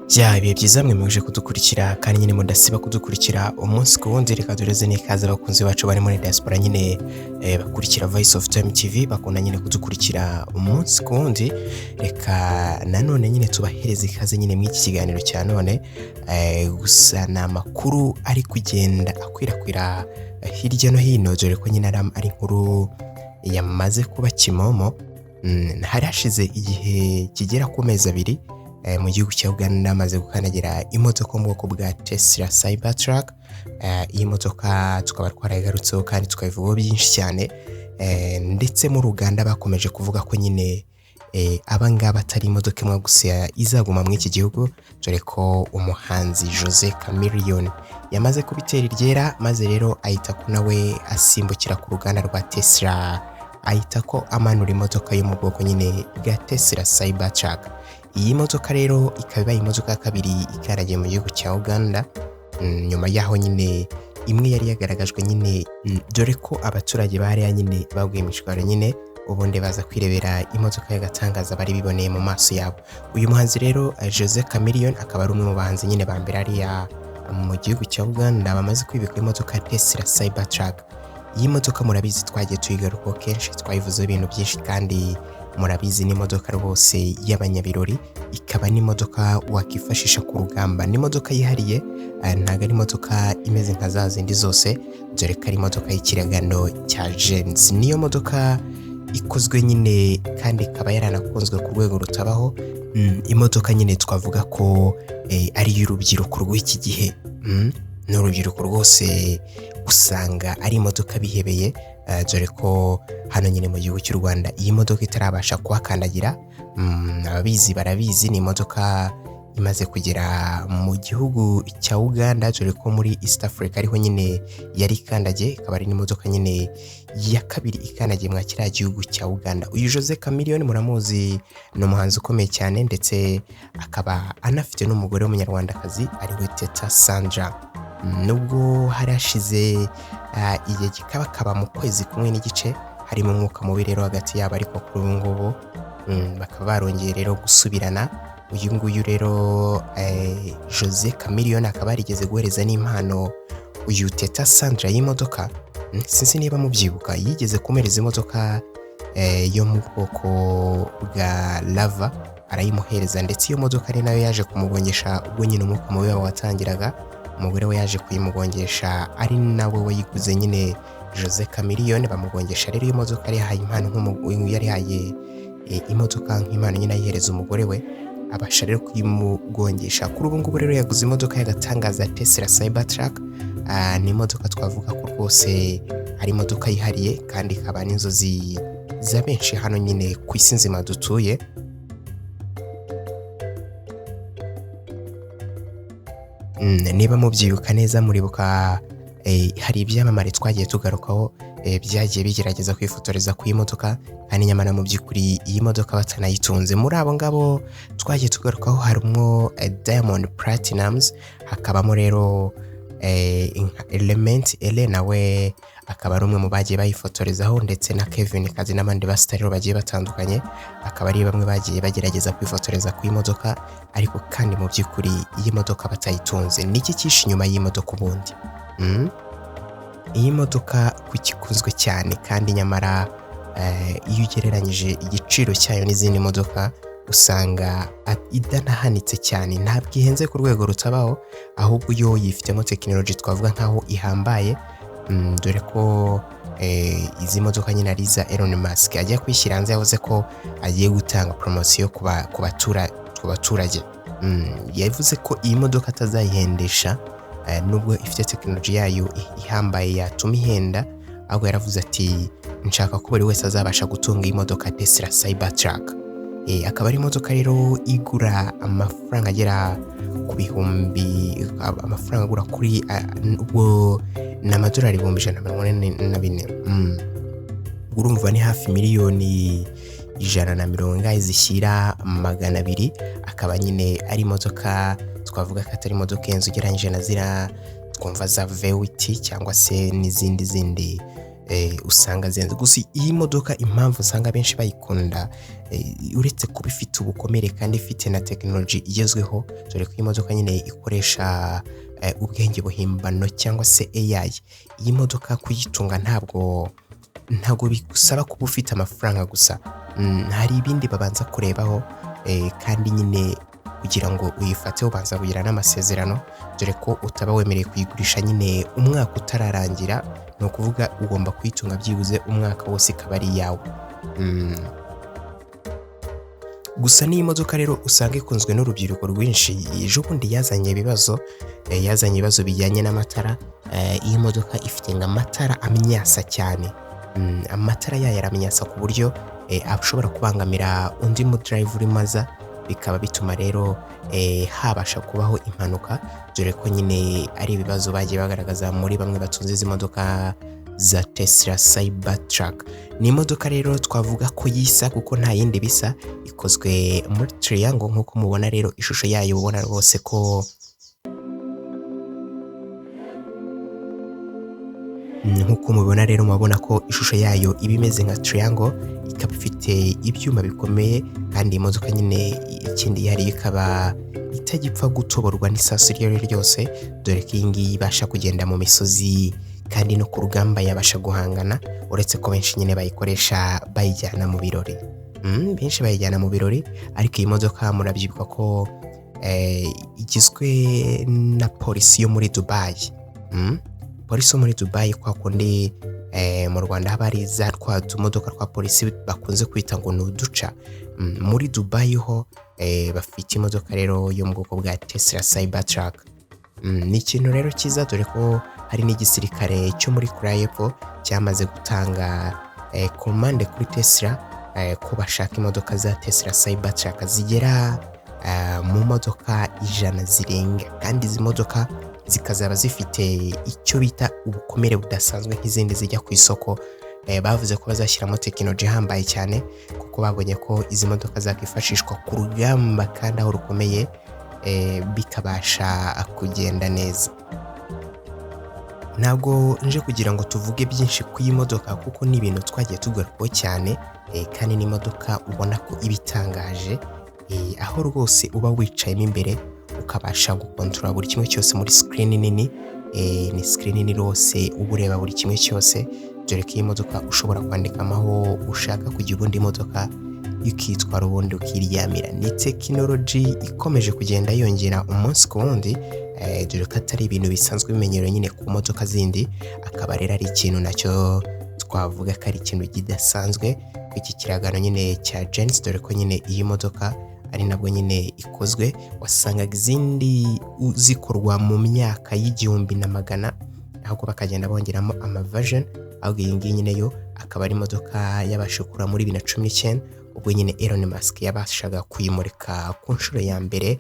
Bya ibihe byiza mwe muje kudukurikira kandi nyine mudasiba kudukurikira umunsi ku wundi. Reka dureze n'ikaze abakunzi bacu bari muri diaspora nyine, bakurikira Voice of Time TV, bakunda nyine kudukurikira umunsi ku wundi. Reka nanone nyine tubahereze ikaze nyine muri iki kiganiro cya none. Gusa ni amakuru ari kugenda akwirakwira hirya no hino, dore ko nyine ari inkuru yamaze kuba kimomo. Hari hashize igihe kigera ku mezi 2 mu gihugu cya Uganda amaze gukandagira imodoka yo mu bwoko bwa Tesla Cybertruck. Iyi modoka tukaba twarayigarutseho kandi tukayivugaho byinshi cyane, ndetse mu ruganda bakomeje kuvuga ko nyine aba ngaba atari imodoka imwe gusa izaguma muri iki gihugu, dore ko umuhanzi Jose Chameleone yamaze kubitera iryera, maze rero ahita ko nawe asimbukira ku ruganda rwa Tesla, ahita ko amanura imodoka yo mu bwoko nyine bwa Tesla Cybertruck. Iyi modoka rero ikaba ibaye imodoka ya kabiri ikaragiye mu gihugu cya Uganda, nyuma yaho nyine imwe yari yagaragajwe nyine, dore ko abaturage bariya nyine baguye imishwaro nyine, ubundi baza kwirebera imodoka y'agatangaza bari biboneye mu maso yabo. Uyu muhanzi rero, Jose Chameleone, akaba ari umwe mu bahanzi nyine ba mbere hariya mu gihugu cya Uganda bamaze kwibika imodoka ya Tesla Cybertruck. Iyi modoka murabizi twagiye tuyigarukaho kenshi, twayivuzeho ibintu byinshi kandi murabizi ni imodoka rwose y'abanyabirori, ikaba n'imodoka wakifashisha ku rugamba. Ni imodoka yihariye, ntabwo ari imodoka imeze nka za zindi zose, dore ko ari imodoka y'ikiragano cya James. Niyo modoka ikozwe nyine kandi ikaba yaranakunzwe ku rwego rutabaho. Imodoka nyine twavuga ko ari iy'urubyiruko rw'iki gihe. Ni urubyiruko rwose usanga ari imodoka bihebeye, dore ko hano nyine mu gihugu cy'u Rwanda iyi modoka itarabasha kuhakandagira. Ababizi barabizi, ni imodoka imaze kugera mu gihugu cya Uganda, dore ko muri East Africa ariho nyine yari ikandagiye, ikaba ari n'imodoka nyine ya kabiri ikandagiye mwa kiriya gihugu cya Uganda. Uyu Jose Chameleone muramuzi, ni umuhanzi ukomeye cyane, ndetse akaba anafite n'umugore w'umunyarwandakazi ariwe Teta Sandra. Nubwo hari hashize igihe kikabakaba mu kwezi kumwe n'igice harimo umwuka mubi rero hagati yabo, ariko kuri ubu ngubu bakaba barongeye rero gusubirana. Uyu nguyu rero, Jose Chameleone, akaba yarigeze guhereza n'impano uyu Teta Sandra y'imodoka. Sinzi niba mubyibuka, yigeze kumuhereza imodoka yo mu bwoko bwa Lava, arayimuhereza, ndetse iyo modoka ari nayo yaje kumugongesha ubwo nyine umwuka mubi wabo watangiraga. Umugore we yaje kuyimugongesha, ari nawe wayiguze nyine Jose Chameleone, bamugongesha rero iyo modoka yari yahaye impano, yari yahaye imodoka nk'impano nyine ayihereza umugore we, abasha rero kuyimugongesha. Kuri ubu ngubu rero yaguze imodoka y'agatangaza Tesla Cybertruck. Ni imodoka twavuga ko rwose ari imodoka yihariye kandi ikaba n'inzozi za benshi hano nyine ku isi nzima dutuye. Niba mubyibuka neza, muribuka hari ibyamamare twagiye tugarukaho, byagiye bigerageza kwifotoreza ku imodoka kandi nyamara mu by'ukuri iyi modoka batanayitunze. Muri abo ngabo twagiye tugarukaho harimo Diamond Platnumz, hakabamo rero Element Ele, nawe akaba ari umwe mu bagiye bayifotorezaho, ndetse na Kevin Kazi n'abandi basitari bagiye batandukanye, akaba ari bamwe bagiye bagerageza kwifotoreza ku imodoka, ariko kandi mu by'ukuri iyi modoka batayitunze. Niki cyishe inyuma y'imodoka ubundi? Iyi modoka kuki ikunzwe cyane kandi nyamara iyo ugereranyije igiciro cyayo n'izindi modoka usanga idanahanitse cyane, ntabwo ihenze ku rwego rutabaho, ahubwo yo yifitemo tekinoloji twavuga nkaho ihambaye. Dore ko izi modoka nyine ari iza Elon Musk. Ajya kwishyira hanze yavuze ko agiye gutanga poromosiyo ku baturage. Yavuze ko iyi modoka atazayihendesha, nubwo ifite tekinoloji yayo ihambaye yatuma ihenda, ahubwo yaravuze ati nshaka ko buri wese azabasha gutunga iyi modoka Tesla Cybertruck. Akaba ari imodoka rero igura amafaranga agera ku bihumbi, amafaranga agura kuri ubwo ni amadolari 144,000. Urumva ni hafi miliyoni 150 zishyira 200, akaba nyine ari imodoka twavuga ko atari imodoka ihenze ugereranyije na ziriya twumva za V8 cyangwa se n'izindi zindi Usanga zihenze. Gusa iyi modoka, impamvu usanga benshi bayikunda, uretse kuba ifite ubukomere kandi ifite na tekinoloji igezweho, dore ko iyi modoka nyine ikoresha ubwenge buhimbano cyangwa se AI. Iyi modoka kuyitunga ntabwo bigusaba kuba ufite amafaranga gusa. Hari ibindi babanza kurebaho, kandi nyine kugira ngo uyifate ubanza kugira n'amasezerano, dore ko utaba wemerewe kuyigurisha nyine umwaka utararangira. Ni ukuvuga ugomba kuyitunga byibuze umwaka wose ikaba ari iyawe. Gusa n'iyi modoka rero usanga ikunzwe n'urubyiruko rwinshi. Ejo bundi yazanye ibibazo bijyanye n'amatara. Iyi modoka ifite ngo amatara amyasa cyane. Amatara yayo aramyasa ku buryo ashobora kubangamira undi mu driver urimo aza, bikaba bituma rero habasha kubaho impanuka, dore ko nyine ari ibibazo bagiye bagaragaza muri bamwe batunze izi modoka za Tesla Cybertruck. Ni imodoka rero twavuga ko yisa kuko nta yindi bisa, ikozwe muri triangle nk'uko mubona rero ishusho yayo, ubona rwose ko nk'uko mubibona rero, murabona ko ishusho yayo iba imeze nka triangle, ikaba ifite ibyuma bikomeye. Kandi iyi modoka nyine ikindi yihariye, ikaba itagipfa gutoborwa n'isasu iryo ari ryo ryose, dore ko iyi ngiyi ibasha kugenda mu misozi kandi no ku rugamba yabasha guhangana, uretse ko benshi nyine bayikoresha bayijyana mu birori. Benshi bayijyana mu birori, ariko iyi modoka murabyibuka ko igizwe na polisi yo muri Dubai. Polisi yo muri Dubai, kwa kundi mu Rwanda haba hari za twa tumodoka twa polisi bakunze kwita ngo ni uduca. Muri Dubai ho bafite imodoka rero yo mu bwoko bwa Tesla Cybertruck. Ni ikintu rero cyiza, dore ko hari n'igisirikare cyo muri Korea y'Epfo cyamaze gutanga komande kuri Tesla ko bashaka imodoka za Tesla Cybertruck zigera mu modoka 100 zirenga, kandi izi modoka zikazaba zifite icyo bita ubukomere budasanzwe nk'izindi zijya ku isoko. Bavuze ko bazashyiramo tekinoloji ihambaye cyane, kuko babonye ko izi modoka zakwifashishwa ku rugamba kandi aho rukomeye, bikabasha kugenda neza. Ntabwo nje kugira ngo tuvuge byinshi ku iyi modoka, kuko ni ibintu twagiye tugarukaho cyane, kandi n'imodoka ubona ko iba itangaje, aho rwose uba wicayemo imbere ukabasha gukontorora buri kimwe cyose muri screen nini. Ni screen nini rwose, uba ureba buri kimwe cyose, dore ko iyi modoka ushobora kwandikamo aho ushaka kujya, ubundi imodoka ikitwara, ubundi ukiryamira. Ni tekinoloji ikomeje kugenda yongera umunsi ku wundi, dore ko atari ibintu bisanzwe bimenyerewe nyine ku modoka zindi, akaba rero ari ikintu nacyo twavuga ko ari ikintu kidasanzwe ku iki kiragano nyine cya Genesis, dore ko nyine iyi modoka ari nabwo nyine ikozwe. Wasangaga izindi zikorwa mu myaka y'1100, ahubwo bakagenda bongeramo ama version, ahubwo iyi ngiyi nyine yo akaba ari imodoka yabashije kugura muri 2019, ubwo nyine Elon Musk yabashaga kuyimurika ku nshuro ya mbere.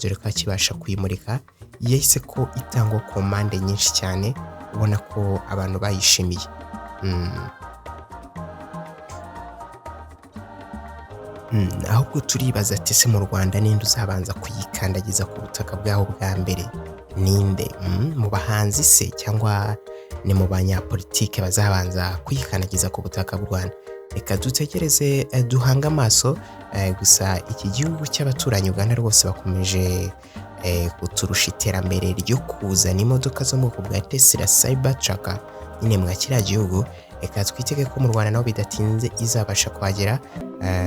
Dore ko akibasha kuyimurika yahise ko itangwa komande nyinshi cyane, ubona ko abantu bayishimiye. Ahubwo turibaza ati: ese mu Rwanda ninde uzabanza kuyikandagiza ku butaka bwaho bwa mbere? Ninde? Mu bahanzi se, cyangwa ni mu banyapolitike bazabanza kuyikandagiza ku butaka bw'u Rwanda? Reka dutegereze, duhange amaso. Gusa iki gihugu cy'abaturanyi Uganda rwose bakomeje kuturusha iterambere ryo kuzana imodoka zo mu bwoko bwa Tesla Cybertruck nyine mwa kiriya gihugu. Reka twitege ko mu Rwanda naho bidatinze izabasha kuhagera,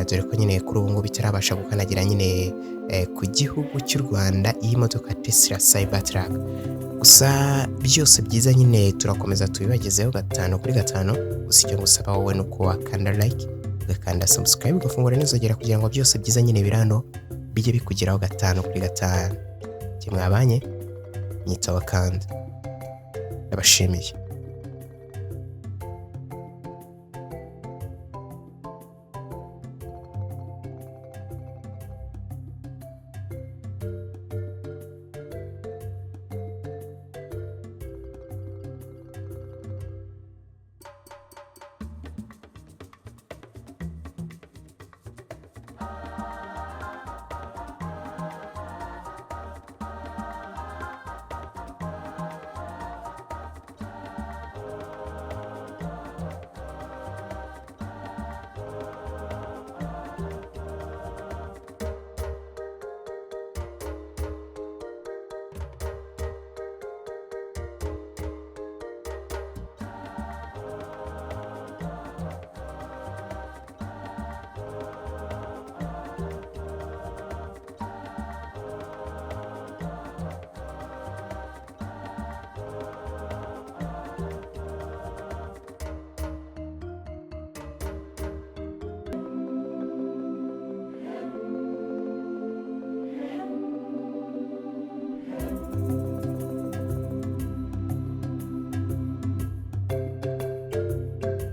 dore ko nyine kuri ubu ngubu itarabasha gukandagira nyine ku gihugu cy'u Rwanda iyi modoka Tesla Cybertruck. Gusa byose byiza nyine turakomeza tubibagezeho gatanu kuri gatanu. Gusa icyo ngusaba wowe ni uko wakanda like, ugakanda subscribe, ugafungura n'inzogera, kugira ngo byose byiza nyine biri hano bijye bikugeraho gatanu kuri gatanu. Njye mwabanye nyitawa kandi ndabashimiye.